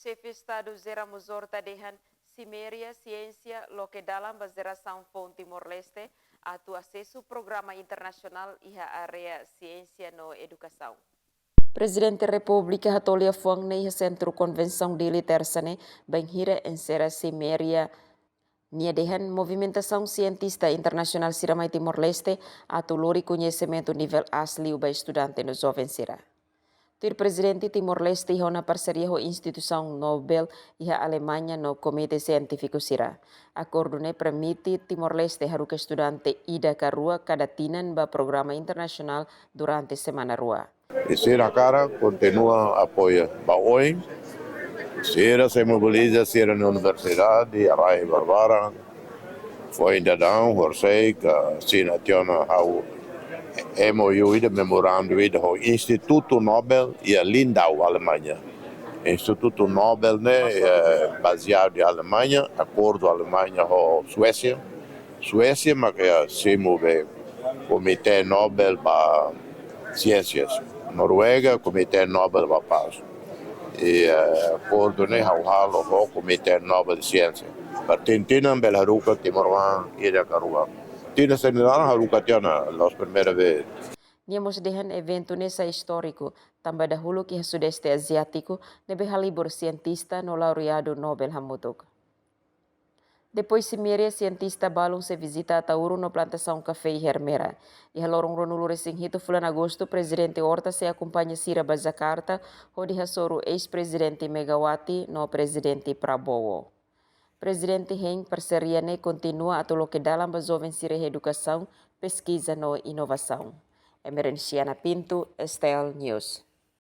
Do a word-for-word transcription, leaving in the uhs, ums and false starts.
Xefe Estadu José Ramos Horta dehan siméria siénsia loke dalan ba jerasaun foun Timor-Leste atu asesu programa internasionál iha área siénsia no edukasaun. Prezidente Repúblika hato'o liafuan ne'e iha Sentru Konvensaun Dili, Tersa ne'e, bainhira ensera siméria. Nia dehan movimentasaun sientista internasionál sira mai Timor-Leste atu lori koñesimentu nivel aas liu ba estudante no joven sira. Tuir Prezidente, Timor-Leste iha ona parseria ho instituisaun Nobel iha Alemaña no komité sientífiku sira. Akordu ne'e permite Timor-Leste haruka estudante ida ka rua kada tinan ba programa internasionál durante semana rua. I sira hakarak kontinua apoia ba oin. Sira sei mobiliza sira-nia universidade, rai barbaran. Foin daudaun, horisehik, asina tiha ona ha'u M O U ida, memorandu ida ho Institutu Nobel iha Lindau, Alemaña. Institutu Nobel ne'e, eh, bazeadu iha Alemaña, akordu Alemaña ho Suésia. Suésia mak simu be Komité Nobel ba Siénsias. Noruega, Komité Nobel ba Pás. I, eh, akordu ne'e ha'u halo ho Komité Nobel Siénsia. Para tinan-tinan bele haruka timoroan ida ka rua. Tinan sira-ne'e laran haruka tiha ona, la'ós primeira vez. Nia mós dehan eventu ne'e sai istóriku, tanba dahuluk iha Sudeste Aziátiku ne'ebé halibur sientista no laureadu Nobel hamutuk. Depois siméria, sientista balun sei vizita Ataúro no plantasaun kafé iha Ermera. Iha loron ruanulu-resin-hitu fulan Agostu, Prezidente Horta sei akompaña sira ba Jakarta, hodi hasoru eis-Prezidente Megawati no Prezidente Prabowo. Prezidente hein parseria ne'e kontinua atu loke dalan ba joven sira iha edukasaun, peskiza no inovasaun. Emerenciana Pinto, S T L News.